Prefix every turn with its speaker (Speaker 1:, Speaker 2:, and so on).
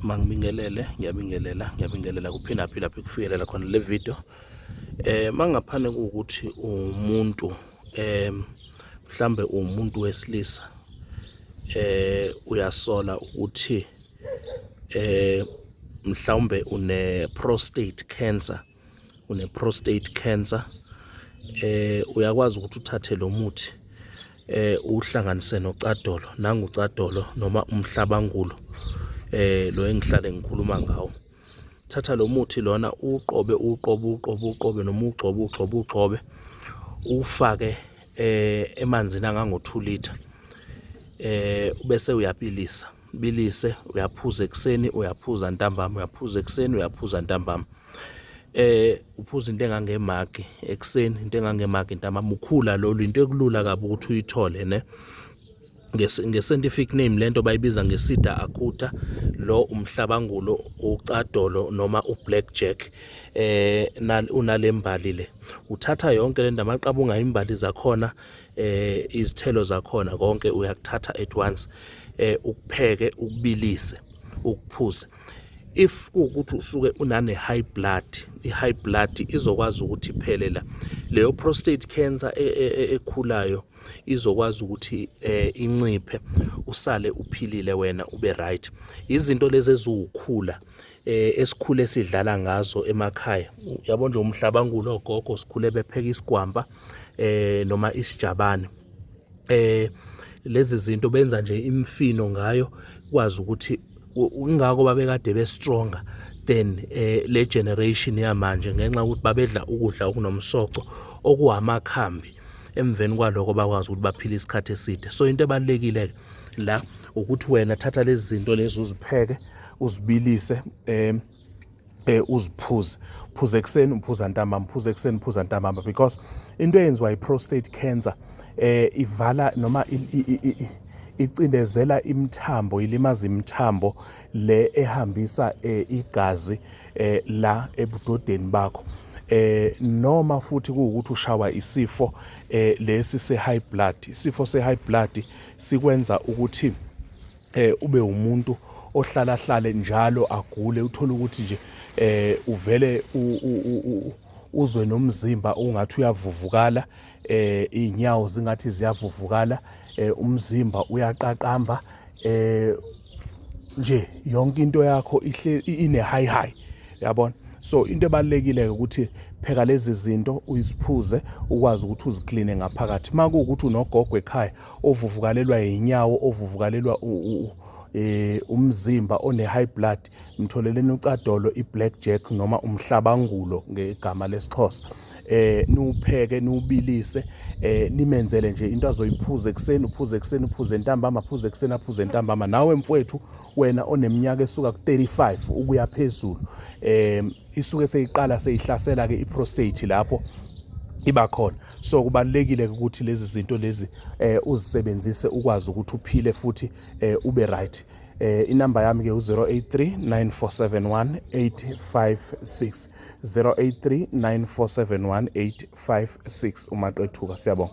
Speaker 1: Mangibingelele, ngiyabingelela, ngiyabingelela kuphinda phi lapho ikufikelela khona le video. Mangaphane kuwukuthi umuntu mhlambe umuntu wesilisa uyasola ukuthi mhlawumbe une prostate cancer, une prostate cancer, uyakwazi ukuthi uthathe lo muthi uhlanganise nocadolo, nangucadolo noma umhlabangulo lo engihlale ngikhuluma ngawo. Thatha lo muthi lona uqobe uqobe uqobe uqobe noma ugxobe ugxobe ugxobe ufake emanzini angango 2 liter, ubese uyabilisa, bilise, uyaphuza ekuseni, uyaphuza ntambama, uyaphuza ekuseni, uyaphuza ntambama. Uphuza into engangemagi ekuseni, into engangemagi ntambama. Ukhula lolu, into ekulula kabi ukuthi uyithole ne nge-scientific name lento bayibiza nge-Sida acuta, lo umhlabangulo, ucadolo noma u-black jack. Unalembali le, uthatha yonke le ndaba, amaqabunga, imbali zakhona, izithelo zakhona, konke uyakuthatha at once, ukupheke, ukubilise, ukuphuze. If kuwukuthi usuke unane high blood, i-high blood izokwazi ukuthi iphele la, leyo prostate cancer ekhulayo izokwazi ukuthi inciphe, usale uphilile wena, ube right. Izinto lezi eziwukhula esikhule sidlala ngazo emakhaya, yabo nje, umhlabangulo, ogogo sikhule bepheka isigwampa noma isijabane. Lezi zinto benza nje imfino ngayo, kwazi ukuthi ingakho babekade be stronger than le generation yamanje, ngenxa yokuthi babedla ukudla okunomsoco, okuwamakhambi. Emveni kwaloko bakwazi ukuthi baphile isikhathi eside. So into ebalulekile la ukuthi wena thatha lezi zinto lezi, uzipheke, uzibilise, uziphuze, phuze ekuseni, uphuza ntambama, phuze ekuseni, phuza ntambama, because into eyenziwa i-prostate cancer ivala noma icindezela imithambo, ilimaza imithambo le ehambisa igazi la ebudodeni bakho. Noma futhi kuwukuthi ushawa isifo lesi se high blood, isifo se high blood sikwenza ukuthi ube umuntu ohlala hlale njalo agule, uthola ukuthi nje uvele uzwe nomzimba ungathi uyavuvukala, inyawo zingathi ziyavuvukala, umzimba uyaqaqamba, nje yonke into yakho ihle ine high high, yabona. So into ebalulekile ukuthi pheka lezi zinto, uyisiphuze, ukwazi ukuthi uzikline ngaphakathi. Makuwukuthi unogogo ekhaya ovuvukalelwa inyawo, ovuvukalelwa umzimba, one high blood, mtholeleni ucadolo, i-black jack noma umhlabangulo ngegama lesiXhosa, niwupheke, niwubilise, nimenzele nje into azoyiphuza ekuseni, uphuze ekuseni, uphuze ntambama, aphuze ekuseni, aphuze ntambama. Nawe mfowethu, wena oneminyaka esuka ku-35 ukuya phezulu, isuke seyiqala seyihlasela ke i-prostate lapho iba khona. So kubalulekile ukuthi lezi zinto lezi uzisebenzise, ukwazi ukuthi uphile futhi ube right. Inamba yami ke u-083 9471 856, 083 9471 856. Umaqethuka, siyabonga.